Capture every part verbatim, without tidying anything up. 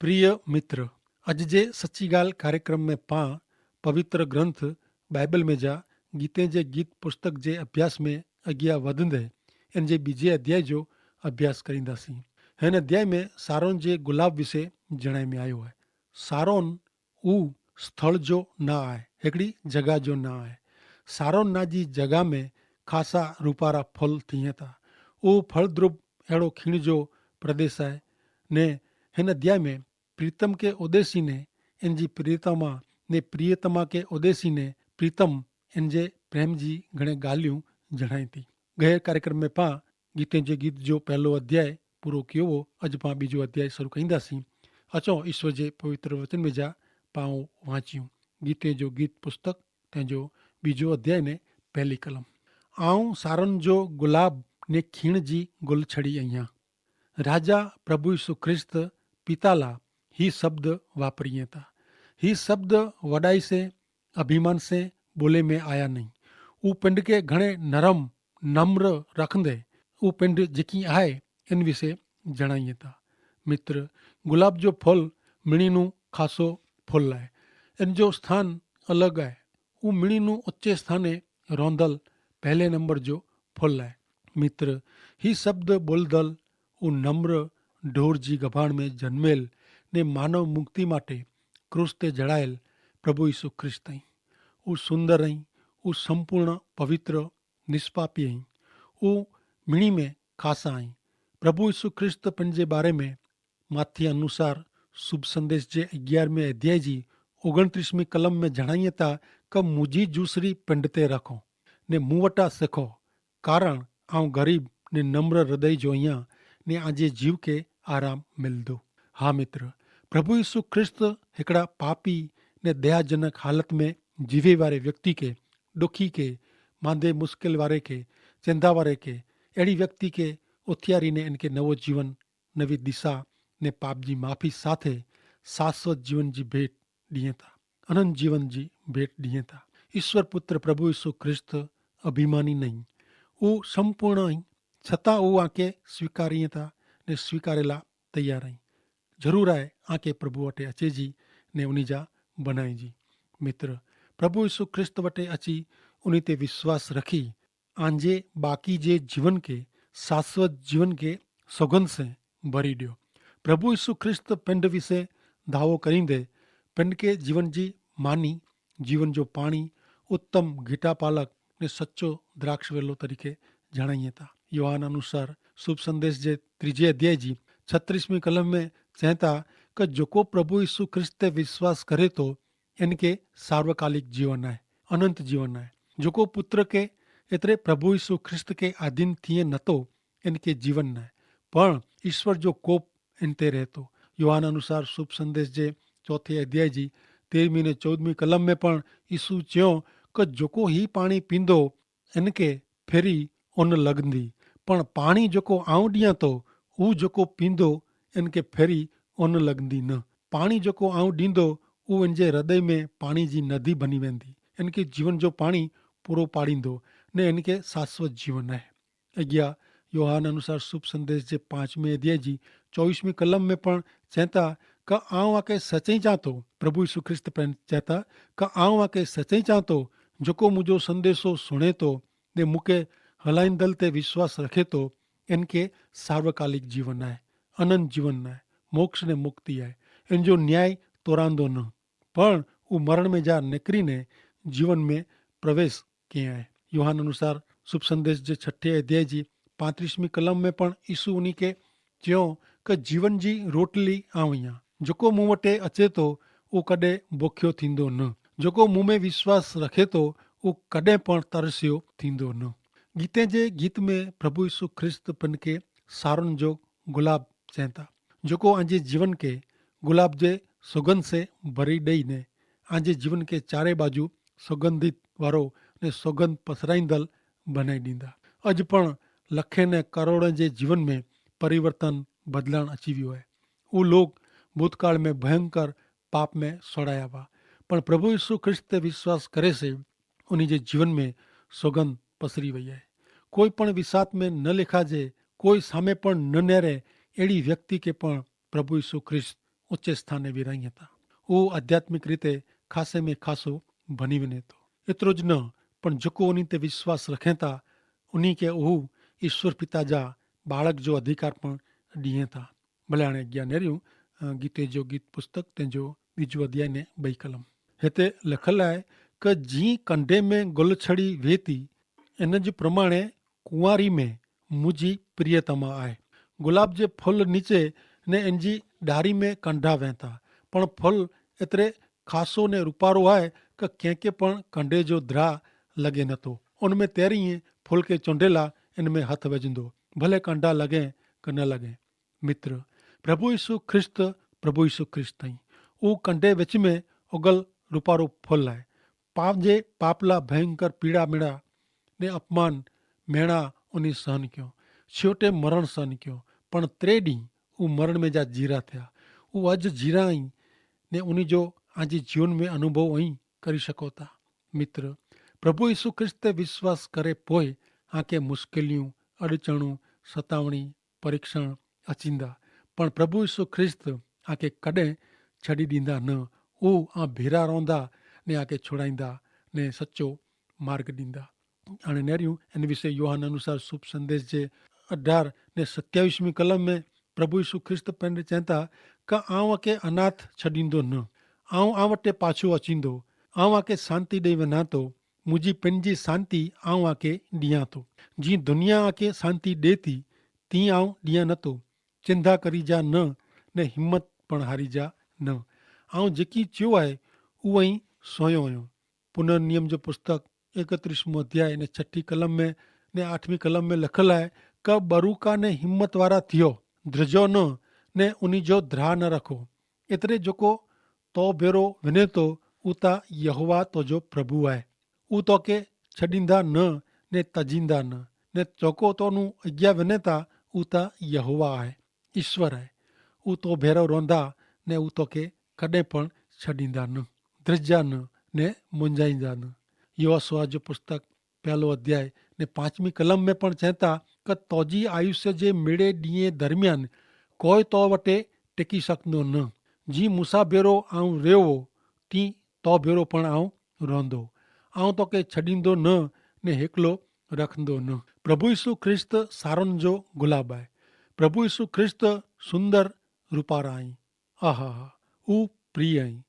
પ્રિય મિત્ર, અજ જે સચ્ચી ગાલ કાર્યક્રમ મેં પાં પવિત્ર ગ્રંથ બાઈબલ મેં જા ગીતે જે ગીત પુસ્તક જે અભ્યાસ મેં અગિયા વધને, એન જે બીજે અધ્યાય જો અભ્યાસ કરીંદા સી. હેન અધ્યાય મેં સારોન જે ગુલાબ વિશે જણાઈ મેં આયો હૈ. સારોન ઉ સ્થળ જો ના આય, હેકડી જગા જો ના આય. સારોન ના જી જગા મેં ખાસા રૂપારા ફલ થિયે થા. ઉ ફળદ્રુપ એડો ખીણ જો પ્રદેશ આય. ને હેન અધ્યાય મેં પ્રિતમ કે ઉદેશી ને એન જી પ્રિયતમા ને પ્રિયતમા કે ઉદેશી ને પ્રિતમ એન જે પ્રેમ જી ઘણે ગાલિયું જણાઈ થી. ગયે કાર્યક્રમ મેં પાં ગીતે જે ગીત જો પહેલો અધ્યાય પૂરો કિયો વો. અજ પાં બીજો અધ્યાય શરૂ કઈંદા સી. અચો ઈશ્વર જે પવિત્ર વચન મેં જા પાં વાંચ્યું. ગીતે જો ગીત પુસ્તક તેજો બીજો અધ્યાય ને પહેલી કલમ. આઉં સારન જો ગુલાબ ને ખીણ જી ગુલ છડી અહિયા. રાજા પ્રભુ ઈસુ ખ્રિસ્ત પિતાલા હી શબ્દ વાપરિયે તા. હી શબ્દ વડાઈ સે અભિમાન સે બોલે મેં આયા નહીં. ઉ પિંડ કે ઘણે નરમ નમ્ર રખંદે ઉ પિંડ જેકી આય એન વિશે જણાઈ તા. મિત્ર, ગુલાબ જો ફલ મિણી નું ખાસો ફલ આય. એન જો સ્થાન અલગ આય. ઉ મિણી નું ઓચ્ચે સ્થાને રોંધલ પહેલે નંબર જો ફલ આય. મિત્ર, હી શબ્દ બોલદલ ઉ નમ્ર ઢોર જી ગભાણ મેં જન્મેલ ને માનવ મુક્તિ માટે ક્રૂસ તે જડાયેલ પ્રભુ ઈસુ ખ્રિસ્ત અહીં. ઉ સુંદર અહીં, ઉ સંપૂર્ણ પવિત્ર નિષ્પાપી અહીં. ઉ મિણી મેં ખાસા અહીં. પ્રભુ ઈસુ ખ્રિસ્ત પન જે બારે મેં માથી અનુસાર શુભ સંદેશ જે અગિયારમે અધ્યાય જી ઓગણત્રીસમી કલમ મેં જણાઈ તા કે મુજી જૂસરી પંડ તે રાખો ને મુવટા સેખો, કારણ આઉં ગરીબ ને નમ્ર હૃદય જોઈયા ને આજે જીવ કે આરામ મિલ દો. હા મિત્ર, પ્રભુ ઈસુ ખ્રિસ્ત હેકડા પાપી ને દયાજનક હાલત મેં જીવે વારે વ્યક્તિ કે, દુખી કે, માંદે મુશ્કેલ વારે કે, ચેંધા વારે કે, એડી વ્યક્તિ કે ઉથિયારી ને એનકે નવો જીવન, નવી દિશા ને પાપ જી માફી સાથે શાશ્વત જીવન જી ભેટ દિયે તા. અનંત જીવન જી ભેટ દિયે તા. ઈસ્વર પુત્ર પ્રભુ ઈસુ ખ્રિસ્ત અભિમાની નહીં, ઉ સંપૂર્ણ અહીં, છતાં ઉ આકે સ્વીકારી તા ને સ્વીકારેલા તૈયાર અહીં. જરૂર આય આકે પ્રભુ વટે અચે જી ને ઉની જા બનાઈ જી. મિત્ર, પ્રભુ ઈસુ ખ્રિસ્ત વટે અચી ઉની તે વિશ્વાસ રખી આંજે બાકી જે જીવન કે શાશ્વત જીવન કે સોગંદ સે ભરી દ્યો. પ્રભુ ઈસુ ખ્રિસ્ત પિંડ વિશે ધાવો કરીંદે પિંડ કે જીવન જી માની, જીવન જો પાણી, ઉત્તમ ઘીટા પાલક ને સચો દ્રાક્ષ વેલો તરીકે જણાઈ તા. યોહાન અનુસાર શુભ સંદેશ જે ત્રીજે અધ્યાય જી છત્રીસમી કલમ મેં ચેંતા કે જોકો પ્રભુ ઈસુ ખ્રિસ્ત તે વિશ્વાસ કરે તો એન કે સાર્વકાલિક જીવન આય, અનંત જીવન આય. જોકો પુત્ર કે એતરે પ્રભુ ઈસુ ખ્રિસ્ત કે આધીન થિયે નતો એન કે જીવન નાય, પણ ઈસ્વર જો કોપ એન તે રહેતો. યોહાન અનુસાર શુભ સંદેશ જે ચોથે અધ્યાય જી તેરમી ને ચૌદમી કલમ મેં પણ ઈસુ ચ્યો કે જોકો હી પાણી પીંદો એન કે ફેરી ઓન લગંદી, પણ પાણી જોકો આઉં દિયા તો ઉ જોકો પીંદો એન કે ફેરી ઓન લગંદી ન. પાણી જોકો આઉં દીંદો ઉ એન જે હૃદય મેં પાણી જી નદી ભની વેંદી, એન કે જીવન જો પાણી પૂરો પાડીંદો ને એન કે શાશ્વત જીવન હૈ. અગિયા યોહાન અનુસાર શુભ સંદેશ જે પાંચમે અધ્યાય જી ચોવીસમી કલમ મેં પણ ચેંતા કે આઉં આકે સચઈ ચાંતો, પ્રભુ ઈસુ ખ્રિસ્ત પણ ચેંતા કે આઉં આકે સચઈ ચાંતો, જોકો મુજો સંદેશો સુણે તો ને મુકે હલાઈંદલ તે વિશ્વાસ રખે તો એન કે સાર્વકાલિક જીવન આય, અનંત જીવન આય, મોક્ષ ને મુક્તિ આય. એન જો ન્યાય તોરાંદો ન, પણ ઉં મરણ મેં જા નેકરી ને જીવન મેં પ્રવેશ કે આય. યોહાન અનુસાર શુભ સંદેશ જે છઠ્ઠે અધ્યાય જી પાંત્રીસમી કલમ મેં પણ ઈસુ ઉની કે ચ્યો કે જીવન જી રોટલી આઉં યા, જોકો મું વટે અચે તો ઉં કદે ભોખ્યો થીંદો ન, જોકો મું મેં વિશ્વાસ રખે તો ઉં કદે પણ તરસ્યો થીંદો ન. ગીતે જે ગીત મેં પ્રભુ ઈસુ ખ્રિસ્ત પન કે સારન જો ગુલાબ ચેંતા, જોકો આજે જીવન કે ગુલાબ જે સુગંધ સે ભરી દઈ ને આજે જીવન કે ચારે બાજુ સુગંધિત વારો ને સુગંધ પસરાઈંદલ બનાઈ દીંદા. અજ પણ લખે ને કરોડે જે જીવન મેં પરિવર્તન બદલાણ અચીવ્યું હૈ. ઉં લોગ ભૂતકાળ મેં ભયંકર પાપ મેં સોડાયા વા, પણ પ્રભુ ઈસુ ખ્રિસ્ત તે વિશ્વાસ કરે સે ઉની જે જીવન મેં સોગંદ પસરી વૈયા હૈ. કોઈ પણ વિસાત મેં ન લેખા જે, કોઈ સામે પણ ન નેરે એડી વ્યક્તિ કે પણ પ્રભુ ઈસુ ખ્રિસ્ત ઉચ્ચે સ્થાને વિરાઈ હતા. ઉહ આધ્યાત્મિક રીતે ખાસે મેં ખાસો ભની વને તો. એતરો જ ન, પણ જોકો ઉની તે વિશ્વાસ રખે તા ઉની કે ઉહ ઈશ્વર પિતા જા બાળક જો અધિકાર પણ દિયે તા. ભલે આણે અજ્ઞાને રહ્યું. ગીતે જો ગીત પુસ્તક તે જો બીજું અધ્યાય ને બહી કલમ હેતે લખલ આય, કે જી કંડે મેં ગોલછડી વેતી એન જ પ્રમાણે કુંવારી મેં મુજી પ્રિયતમા આય. ગુલાબ જે ફલ નીચે ને એનજી ડારી મેં કંડા વેતા, પણ ફલ એતરે ખાસો ને રૂપારો આય કે કેંકે પણ કંડે જો ધ્રા લગે નતો. ઉનમેં તેરી ફલ કે ચોંડેલા એનમેં હથ વજંદો, ભલે કંડા લગે કે ન લગે. મિત્ર, પ્રભુ ઈસુ ખ્રિસ્ત, પ્રભુ ઈસુ ખ્રિસ્ત અહીં ઉં કંડે વચમે ઓગલ રૂપારો ફલ આય. પાંજે પાપલા ભયંકર પીડા મેળા ને અપમાન મેણા ઉની સહન ક્યો, છેવટે મરણ સહન ક્યો. પણ ત્રે દી ઉં મરણ મેં જા જીરા થયા. ઉં અજ જીરા અહીં ને ઉની જો આજે જીવન મેં અનુભવ અહીં કરી શકો તા. મિત્ર, પ્રભુ ઈસુ ખ્રિસ્ત તે વિશ્વાસ કરે પોય આંકે મુશ્કેલિયું, અડચણું, સતાવણી, પરીક્ષણ અચિંદા, પણ પ્રભુ ઈસુ ખ્રિસ્ત આંકે કડે છડી દીંદા ન. ઉં આ ભેરા રોંદા ને આંકે છોડાઈંદા ને સચો માર્ગ દીંદા. અને નેર્યું એન વિશે યોહાન અનુસાર શુભ સંદેશ જે અઢાર ને સત્યાવીસ મી કલમ મેં પ્રભુ ઈસુ ખ્રિસ્ત પેંડ ચેંતા, કે આઉં આંકે અનાથ છડીંદો ન, આઉં આ વટે પાછો અચીંદો, આઉં આંકે શાંતિ દઈ વનાતો. મુઝે પન જી શાંતિ આઉં આકે દિયા તો. જી દુનિયા આકે શાંતિ દેતી તી આઉં દિયા નતો. ચિંધા કરી જા ન ને હિંમત પણ હારી જા ન. આઉં જેકી ચ્યો આય ઉવાઈ સોયો અયો. પુનર્નિયમ જો પુસ્તક એકત્રીસમો અધ્યાય ને છઠી કલમ મેં ને આઠમી કલમ મેં લખલ આય, કે બરૂકા ને હિંમત વારા થિયો, ધ્રજો ન ને ઉની જો ધ્રા ન રખો. એતરે જોકો તો ભેરો વને તો ઉતા યહોવા તો જો પ્રભુ આય. ઉતો કે છડીંદા ન ને તજીંદા ન, ને ચોકો તોનું અજ્ઞા વને તા ઉતા યહોવા આય, ઈશ્વર આય. ઉતો ભેરો રોંધા ને ઉતો કે કદે પણ છડીંદા ન, ધ્રજા ન ને મુંજાઈંદા ન. યહોસુઆ જો પુસ્તક પહેલો અધ્યાય ને પાંચમી કલમ મેં પણ ચેંતા, કે તોજી આયુષ્ય જે મેળે દિયે દરમિયાન કોઈ તો વટે ટેકી શકનો ન. જી મુસાભેરો આઉં રેવો તી તો ભેરો પણ આઉં રોંધો. આઉં તો કે છડીંદો ન ને હેકલો રખંદો ન. પ્રભુ ઈસુ ખ્રિસ્ત સારોન જો ગુલાબ આય. પ્રભુ ઈસુ ખ્રિસ્ત સુંદર રૂપારા આઈ. આહા, ઉ પ્રિય આઈ.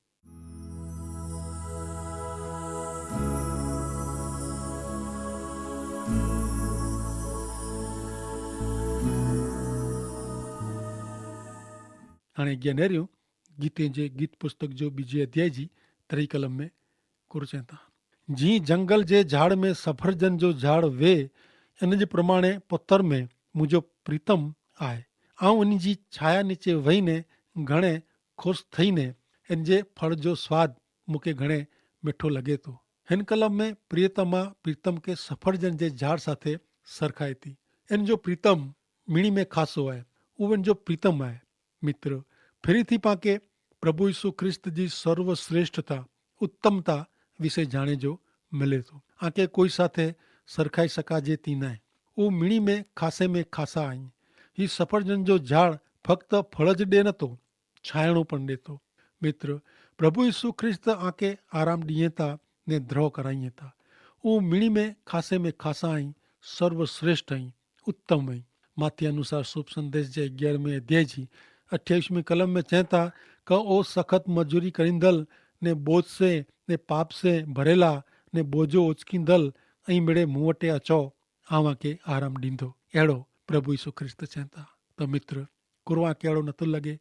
હાણે અજ્ઞાનેર્યું ગીતે જે ગીત પુસ્તક જો બીજે અધ્યાય જી ત્રિકલમ મેં કુરચેતા, જી જંગલ જે ઝાડ મેં સફરજન જો ઝાડ વે, એન જે પ્રમાણે પથ્થર મેં મુજો પ્રીતમ આય. આઉં એન જી છાયા નીચે વહીને ઘણે ખુશ થઈને એન જે ફળ જો સ્વાદ મુકે ઘણે મીઠો લગે તો. હેન કલમ મેં પ્રિયતમા પ્રીતમ કે સફરજન જે ઝાડ સાથે સરખાય તી. એન જો પ્રીતમ મિણી મેં ખાસો આય, ઉવેન જો પ્રીતમ આય. મિત્ર, ફિરીથી પાંકે પ્રભુ ઈસુ ખ્રિસ્ત જી સર્વશ્રેષ્ઠતા ઉત્તમતા વિશે જાણે જો મિલે તો. આંકે કોઈ સાથે સરખાઈ શકાજે તી નાય. ઉ મિણી મેં ખાસે મેં ખાસા આઈ. હી સફરજન જો ઝાડ ફક્ત ફળ જ દે નતો, છાયણો પણ દેતો. મિત્ર, પ્રભુ ઈસુ ખ્રિસ્ત આંકે આરામ દિયે તા ને દ્રોહ કરાઈ તા. ઉ મિણી મેં ખાસે મેં ખાસા આઈ, સર્વશ્રેષ્ઠ આઈ, ઉત્તમ આઈ. માથ્યા અનુસાર શુભ સંદેશ જે અગિયારમે અધ્યાય જી અઠ્યાવીસમી કલમ મેં ચેંતા, કે ઓ સખત મજૂરી કરીંદલ ને બોજ સે ને પાપ સે ભરેલા ને બોજો ઓચકીંદલ, અહીં મેળે મુવટે અચો, આવાં કે આરામ દીંધો. એડો પ્રભુ ઈસુ ખ્રિસ્ત ચેંતા. તો મિત્ર, કુરવાં કેડો નતો લગે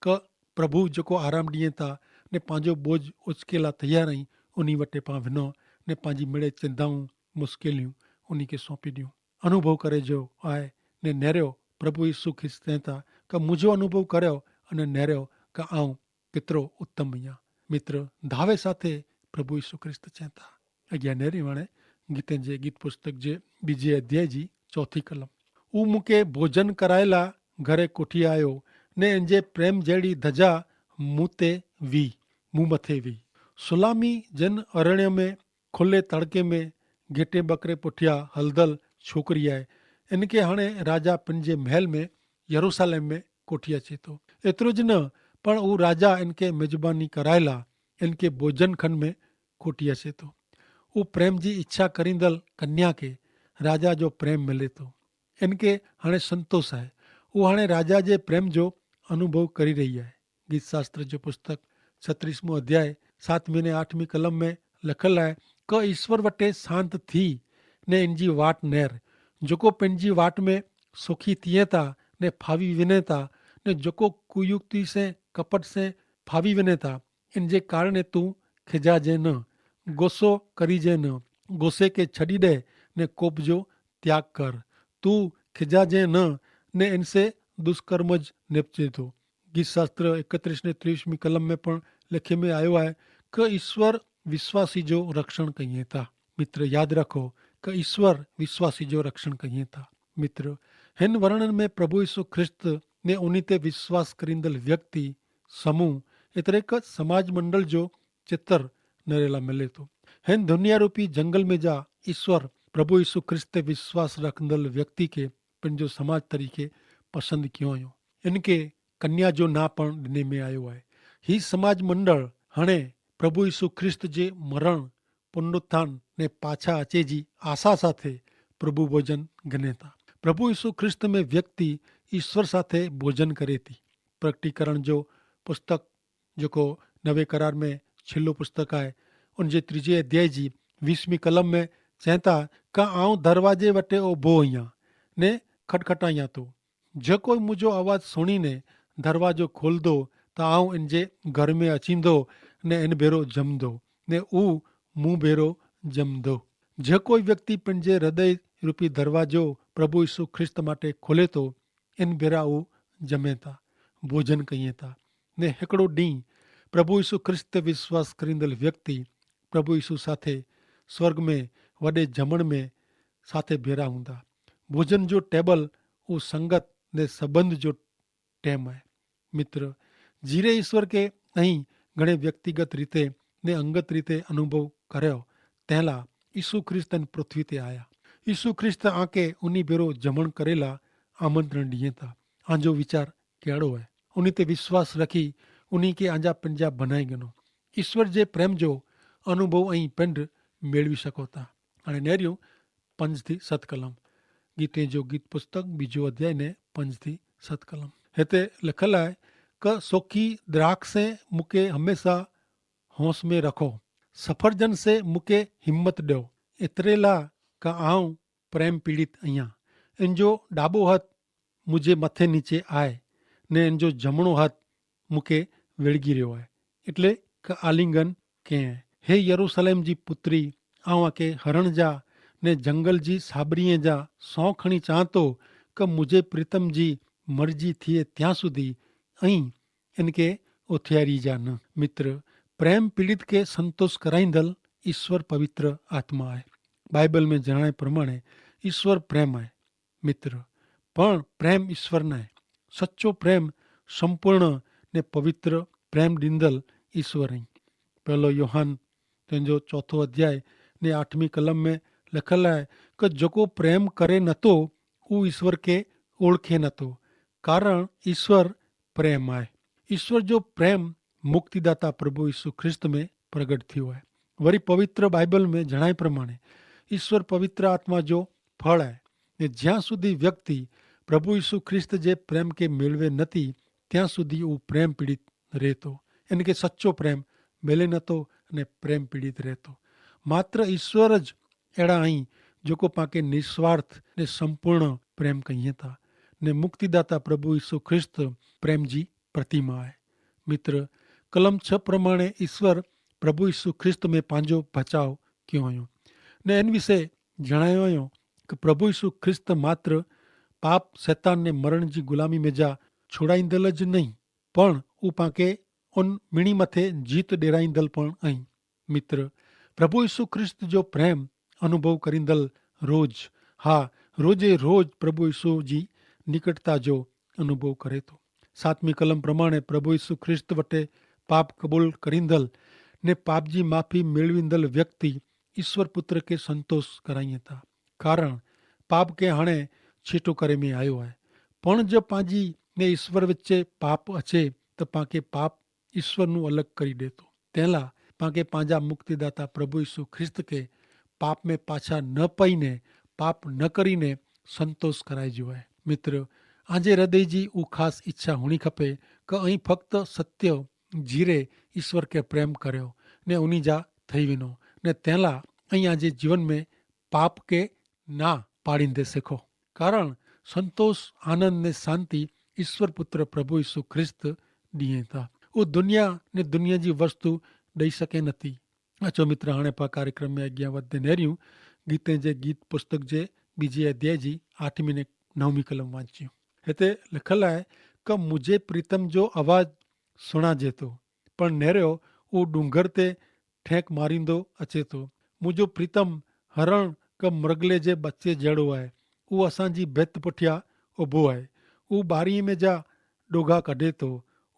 કે પ્રભુ જેકો આરામ દિયે તા ને પાંજો બોજ ઓચકેલા તૈયાર અહીં, ઉની વટે પાં વિનો ને પાંજી મેળે ચિંતાઉં મુશ્કેલિયું ઉની કે સોંપી દિયું. અનુભવ કરે જો આય ને નેર્યો પ્રભુ ઈસુ ખ્રિસ્ત ચેંતા કે મુજો અનુભવ કર્યો અને નેર્યો કે આઉં કેતરો ઉત્તમ અહિયા. મિત્ર, ધાવે સાથે પ્રભુ ઈસુ ખ્રિસ્ત ચેંતા. અગિયા નેરી વણે ગીતે જે ગીત પુસ્તક જે બીજે અધ્યાય જી ચોથી કલમ, ઉ મુકે ભોજન કરાયેલા ઘરે કોઠી આયો ને એન જે પ્રેમ જેડી ધજા મુતે વી મુમતે વી. સુલામી જેન અરણ્ય મેં ખુલ્લે તડકે મેં ઘેટે બકરે પુઠ્યા હલદલ છોકરી આય. એન કે હણે રાજા પન જે મહેલ મેં યરૂસાલેમ મેં કોઠી અચે તો. એતરો જ ન, પણ ઉહ રાજા એનકે મેજબાની કરાયેલા એનકે ભોજન ખન મેં ખોટી હશે તો. ઉહ પ્રેમ જી ઇચ્છા કરીંદલ કન્યા કે રાજા જો પ્રેમ મિલે તો. એનકે હણે સંતોષ આય. ઉહ હણે રાજા જે પ્રેમ જો અનુભવ કરી રહી આય. ગીતશાસ્ત્ર જો પુસ્તક છત્રીસમો અધ્યાય સાતમી ને આઠમી કલમ મેં લખલ આય, કે ઈસ્વર વટે શાંત થી ને એનજી વાટ નેર. જોકો પેનજી વાટ મેં સોખી થિયે તા ને ફાવી વિને તા ને જોકો કુયુક્તિ સે કપટ સે ફાવી વિને તા, એનજે કારણે તું ખિજાજે ન, ગોસો કરીજે ન. ગોસે કે છડી દે ને કોપ જો ત્યાગ કર. તું ખિજાજે ન ને એનસે દુષ્કર્મ જ નેપજે તો. ગીતશાસ્ત્ર એકત્રીસ ને ત્રીસમી કલમ મેં પણ લેખે મેં આયો હૈ, કે ઈસ્વર વિશ્વાસી જો રક્ષણ કહિએ તા. મિત્ર યાદ રાખો, કે ઈસ્વર વિશ્વાસી જો રક્ષણ કહિએ તા. મિત્ર, હેન વર્ણન મેં પ્રભુ ઈસુ ખ્રિસ્ત ને ઉની તે વિશ્વાસ કરીંદલ વ્યક્તિ સમૂહ એતરે કે સમાજ મંડળ જો ચિત્ર નરેલા મિલે તો. હેન ધુનિયારૂપી જંગલ મેં જા ઈસ્વર પ્રભુ ઈસુ ખ્રિસ્ત તે વિશ્વાસ રખંદલ વ્યક્તિ કે પન જો સમાજ તરીકે પસંદ કિયો અયો. એન કે કન્યા જો ના પણ દિને મેં આયો હૈ. હી સમાજ મંડળ હણે પ્રભુ ઈસુ ખ્રિસ્ત જે મરણ, પુનરુત્થાન ને પાછા અચે જી આશા સાથે પ્રભુ ભોજન ગને તા. પ્રભુ ઈસુ ખ્રિસ્ત મેં વ્યક્તિ ઈસ્વર સાથે ભોજન કરે તી. પ્રકટીકરણ જો પુસ્તક જોકો નવે કરાર મેં છેલ્લો પુસ્તક આય, ઉનજે ત્રીજે અધ્યાય જી વીસમી કલમ મેં ચેંતા, કા આઉં દરવાજે વટે ઉભો અહિયા ને ખટખટાયા તો. જે કોઈ મુજો અવાજ સુણીને દરવાજો ખોલ દો, તો આઉં એનજે ઘર મેં અચીંદો ને એન ભેરો જમદો ને ઉં મું ભેરો જમદો. જે કોઈ વ્યક્તિ પન જે હૃદય રૂપી દરવાજો પ્રભુ ઈસુ ખ્રિસ્ત માટે ખોલે તો એન ભેરા ઉં જમે તા, ભોજન કહિએ તા. ને હેકડો ડીંહ પ્રભુ ઈસુ ખ્રિસ્ત વિશ્વાસ કરીંદલ વ્યક્તિ પ્રભુ ઈસુ સાથે સ્વર્ગ મેં વડે જમણ મેં સાથે ભેરા હુંદા. ભોજન જો ટેબલ ઉં સંગત ને સંબંધ જો ટેમ હૈ. મિત્ર, જીરે ઈસ્વર કે અહીં ઘણે વ્યક્તિગત રીતે ને અંગત રીતે અનુભવ કર્યો, તેહલા ઈસુ ખ્રિસ્ત અને પૃથ્વી તે આયા. ઈસુ ખ્રિસ્ત આંકે ઉની ભેરો જમણ કરેલા આમંત્રણ દિયે તા. આંજો વિચાર કહેડો હૈ? ઉની તે વિશ્વાસ રખી ઉની કે આંજા પંજા ભનાઈ ગનો. ઈસ્વર જે પ્રેમ જો અનુભવ અહીં પંડ મેળવી શકો તા. અને નેર્યું પંજ થી સત કલમ. ગીતે જો ગીત પુસ્તક બીજો અધ્યાય ને પંજ થી સત કલમ. હેતા લખેલા હૈ, કે સોખી દ્રાક્ષ સે મુકે હમેંશા હોંસ મેં રખો, સફરજન સે મુકે હિંમત દેઓ. એતરેલા કા આઉં પ્રેમ પીડિત અહિયા. એન જો ડાબો હત મુઝે મતે નીચે આય, ને એન જો જમણો હત મુકે વેડગી રહ્યો આય. એટલે કે આલિંગન કે, હે યરૂસલેમ જી પુત્રી, આવાં કે હરણ જા ને જંગલ જી સાબરીએ જા સોંખણી ચાંતો, કે મુઝે પ્રિતમ જી મરજી થિયે ત્યાં સુધી અહીં એન કે ઓથિયારી જા ન. મિત્ર, પ્રેમ પીડિત કે સંતોષ કરાઈંદલ ઈસ્વર પવિત્ર આત્મા આય. બાઈબલ મેં જણાય પ્રમાણે ઈસ્વર પ્રેમ આય. મિત્ર, પણ પ્રેમ ઈસ્વર નાય. સચો પ્રેમ સંપૂર્ણ ને પવિત્ર પ્રેમ દીંદલ ઈસ્વર હૈં. પહેલો યોહાન તેનજો ચોથો અધ્યાય ને આઠમી કલમ મેં લખેલા હૈ, કે જોકો પ્રેમ કરે નતો ઉ ઈસ્વર કે ઓળખે નતો, કારણ ઈસ્વર પ્રેમ આય. ઈસ્વર જો પ્રેમ મુક્તિદાતા પ્રભુ ઈસુ ખ્રિસ્ત મેં પ્રગટ થયો હૈ. વરી પવિત્ર બાઈબલ મેં જણાય પ્રમાણે ઈસ્વર પવિત્ર આત્મા જો ફળ હૈ. ને જ્યાં સુધી વ્યક્તિ પ્રભુ ઈસુ ખ્રિસ્ત જે પ્રેમ કે મેળવે નથી ત્યાં સુધી ઉં પ્રેમ પીડિત રહેતો. એન કે સચો પ્રેમ મેલે નતો અને પ્રેમ પીડિત રહેતો. માત્ર ઈસ્વર જ એડા અહીં જોકો પાંકે નિસ્વાર્થ ને સંપૂર્ણ પ્રેમ કહિયે તા. ને મુક્તિદાતા પ્રભુ ઈસુ ખ્રિસ્ત પ્રેમ જી પ્રતિમા હૈ. મિત્ર, કલમ છ પ્રમાણે ઈસ્વર પ્રભુ ઈસુ ખ્રિસ્ત મેં પાંજો ભચાવ ક્યો હૈં. ને એન વિશે જણાયો હૈં, કે પ્રભુ ઈસુ ખ્રિસ્ત માત્ર પાપ સૈતાન ને મરણ જી ગુલામી મેં જા છોડાઈંદલ જ નહીં, પણ ઉપાંકે ઉન મિણી મતે જીત ડેરાઈંદલ પણ અહીં. મિત્ર, પ્રભુ ઈસુ ખ્રિસ્ત જો પ્રેમ અનુભવ કરીંદલ રોજ, હા, રોજે રોજ પ્રભુ ઈસુ જી નિકટતા જો અનુભવ કરે તો. સાતમી કલમ પ્રમાણે પ્રભુ ઈસુ ખ્રિસ્ત વટે પાપ કબૂલ કરીંદલ ને પાપ જી માફી મેળવીંદલ વ્યક્તિ ઈસ્વર પુત્ર કે સંતોષ કરાઈ હતા. કારણ પાપ કે હણે છીટો કરે મેં આયો હૈ. પણ જો પાંજી ને ઈસ્વર વચ્ચે પાપ હૈ, તો પાંકે પાપ ઈસ્વરનું અલગ કરી દેતો. તેલા પાંકે પાંજા મુક્તિદાતા પ્રભુ ઈસુ ખ્રિસ્ત કે પાપમે પાછા ન પઈને, પાપ ન કરીને સંતોષ કરાઈ જો હૈ. મિત્ર, આજે હૃદય જી ઉખાસ ઇચ્છા હોણી ખપે કે અહીં ફક્ત સત્ય જીરે ઈસ્વર કે પ્રેમ કર્યો ને ઉની જા થઈ વિનો, ને તેલા અહીં આજે જીવન મેં પાપ કે ના પાડીને દેસે ખો. કારણ સંતોષ, આનંદ ને શાંતિ ઈસ્વર પુત્ર પ્રભુ ઈસુ ખ્રિસ્ત દિયે થા. ઉહ દુનિયા ને દુનિયા જી વસ્તુ દઈ શકે નથી. અચ્છો મિત્ર, હાણે પા કાર્યક્રમ મેં અજ્ઞાવત દે નેર્યું ગીતે જે ગીત પુસ્તક જે બીજી અધ્યાય જી આઠમી ને નવમી કલમ વાંચ્યું. હેતે લિખલ આય કે મુઝે પ્રિતમ જો અવાજ સુણા જેતો પણ નેર્યો ઉહ ડુંગર તે ઠેંક મારીંદો અચેતો. મુઝે પ્રિતમ હરણ કે મૃગલે જે બચ્ચે જેડો આય. ઉહ અસાંજી ભેત પઠ્યા ઉભો આય. ઉહ બારી મેં જા ડોગા કઢેતો.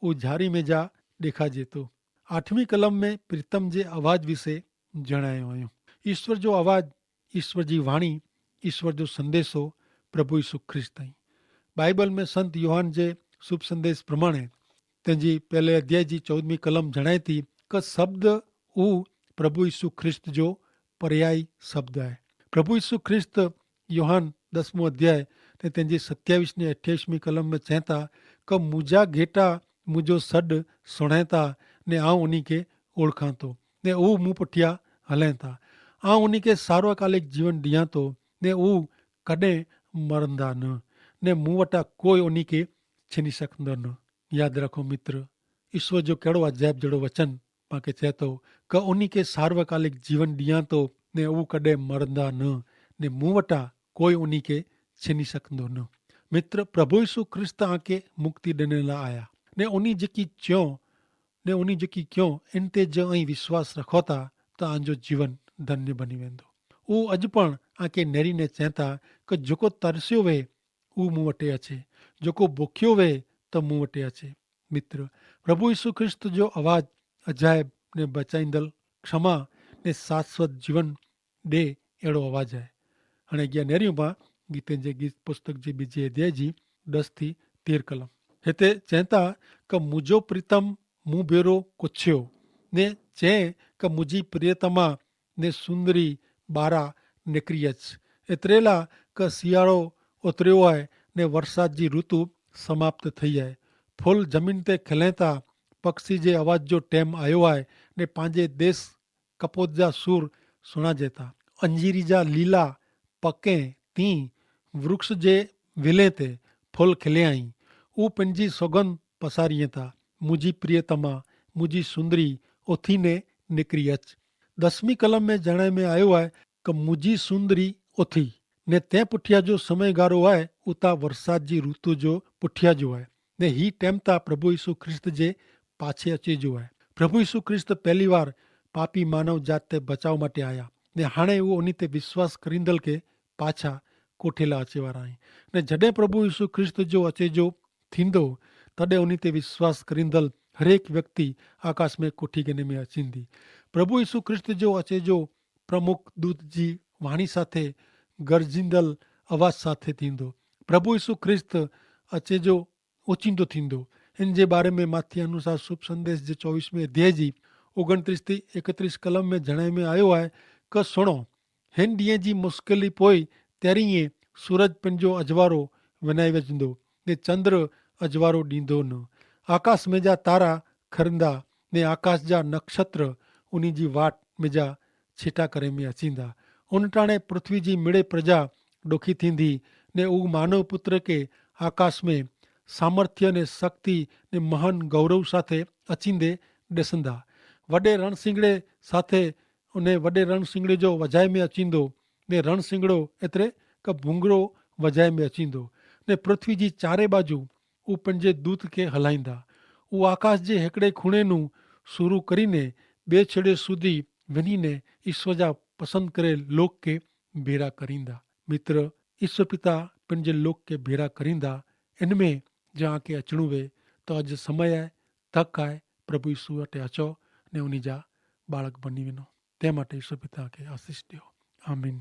ઉહ જારી મેં જા દેખાજેતો. આઠમી કલમ મેં પ્રિતમ જે અવાજ વિશે જણાયો આયો. ઈસ્વર જો અવાજ, ઈસ્વર જી વાણી, ઈસ્વર જો સંદેશો પ્રભુ ઈસુ ખ્રિસ્ત હૈં. બાઈબલ મેં સંત યોહાન જે શુભ સંદેશ પ્રમાણે તેની પહેલે અધ્યાય જી ચૌદમી કલમ જણાયતી કે શબ્દ ઉહ પ્રભુ ઈસુ ખ્રિસ્ત જો પર્યાયી શબ્દ હૈ. પ્રભુ ઈસુ ખ્રિસ્ત યોહાન દસમો અધ્યાય તેની સત્યાવીસ ને અઠ્યાવીસમી કલમ મેં ચેંતા કે મુજા ઘેટા મુજો સડ સુણેતા ને આઉં ઉની કે ઓળખાંતો ને ઉહ મું પઠ્યા હલેંતા. આઉં ઉની કે સાર્વકાલિક જીવન દિયાંતો ને ઉહ કદે મરંદા ન ને મું વટા કોઈ ઉની કે છીની સકંદો ન. યાદ રાખો મિત્ર, ઈસ્વર જો કહેડો અજાયબ જેડો વચન પાંકે ચેતો કે ઉની કે સાર્વકાલિક જીવન દિયાંતો ને ઉહ કદે મરંદા ન ને મું વટા કોઈ ઉની કે છીની સકંદો ન. મિત્ર, પ્રભુ ઈસુ ખ્રિસ્ત આંકે મુક્તિ દેનેલા આયા ને ઉની જેકી ચ્યો ને ઉની જેકી ક્યો એન તે જો અહીં વિશ્વાસ રખોતા તો આંજો જીવન ધન્ય બની વેંદો. ઉહ અજ પણ આંકે નેરી ને ચેંતા કે જોકો તરસ્યો વે ઉહ મું વટે અછે, જોકો ભોખ્યો વે તો મું વટે અછે. મિત્ર, પ્રભુ ઈસુ ખ્રિસ્ત જો અવાજ અજાયબ ને બચાઈંદલ ક્ષમા ને શાશ્વત જીવન દે એડો અવાજ હૈ. હણે અગિયા નેરી ઉભા ગીતે જે ગીત પુસ્તક જે બીજે અધ્યાય જી દસ થી તેર કલમ હેતે ચેંતા કે મુજો પ્રિતમ મુભેરો કોછ્યો ને ચે કે મુજી પ્રિયતમા ને સુંદરી બારા નેકરી અચ. એતરેલા કે સિયારો ઓતર્યો આય ને વરસાદ જી રુતુ સમાપ્ત થઈ આય. ફુલ જમીન તે ખેલેતા પક્ષી જે અવાજ જો ટેમ આયો આય ને પાંજે દેશ કપોત જા સૂર સુણા જેતા. અંજીરી જા લીલા પકે તી વૃક્ષ જે વિલે તે ફુલ ખેલે આઈ. ઉપને જી સોગન પસારી તા મુજી પ્રિયતમા મુજી સુંદરી ઓથી ને નિકરી અચ. દસમી કલમ મેં જણાય મેં આયો આય કે મુજી સુંદરી ઓથી ને તે પુઠ્યા જો સમય ગારો આય ઉતા વરસાદ જી રુતુ જો પુઠ્યા જો આય. ને હી ટેમતા પ્રભુ ઈસુ ખ્રિસ્ત જે પાછે અચે જો આય. પ્રભુ ઈસુ ખ્રિસ્ત પહેલી વાર પાપી માનવ જાત તે બચાવ માટે આયા. ને હાણે ઉહ ઉની તે વિશ્વાસ કરીંદલ કે પાછા કોઠેલા અચેવારા હૈં. ને જડે પ્રભુ ઈસુ ખ્રિસ્ત જો અચે જો થીંદો તદે ઉની તે વિશ્વાસ કરીંદલ હરેક વ્યક્તિ આકાશ મેં કોઠી ગને મેં અચીંદી. પ્રભુ ઈસુ ખ્રિસ્ત જો અચે જો પ્રમુખ દૂત જી વાણી સાથે ગર્જિંદલ અવાજ સાથે થીંદો. પ્રભુ ઈસુ ખ્રિસ્ત અચે જો ઓચિંદો થીંદો. એન જે બારે મેં માથી અનુસાર શુભ સંદેશ જે ચોવીસ મેં અધ્યાય જી ઓગણત્રીસ થી એકત્રીસ કલમ મેં જણાય મેં આયો આય કે સુણો, હેન દિયે જી મુશ્કેલી પોય તેરી એ સૂરજ પન જો અજવારો વનાઈ વજંદો ને ચંદ્ર અજવારો દીંદો ન. આકાશ મેં જા તારા ખરંદા ને આકાશ જા નક્ષત્ર ઉની જી વાટ મેં જા છેટા કરે મેં અચીંદા. ઉન ટાણે પૃથ્વી જી મિડે પ્રજા ડોખી થીંદી ને ઉગ માનવ પુત્ર કે આકાશ મેં સામર્થ્ય ને શક્તિ ને મહાન ગૌરવ સાથે અચીંદે દેસંદા. વડે રણસિંગડે સાથે ઉને વડે રણસિંગડે જો વજાય મેં અચીંદો ને રણસિંગડો એતરે કે ભૂંગડો વજાય મેં અચીંદો. ને પૃથ્વી જી ચારે બાજુ ઉપને જે દૂત કે હલાઈંદા. ઉ આકાશ જે હેકડ઼ે ખૂણે નું શરૂ કરીને બે છેડ઼ે સુધી વની ને ઈસ્વર જા પસંદ કરે લોક કે ભેરા કરીંદા. મિત્ર, ઈસ્વર પિતા પન જે લોક કે ભેરા કરીંદા. એન મેં જે આંકે અચણું વે તો અજ સમય આય, તક આય. પ્રભુ ઈસ્વર અટે અચો ને ઉની જા બાળક બની વેનો. તે માટે ઈસ્વર પિતા કે આશીસ દેવો. આમીન.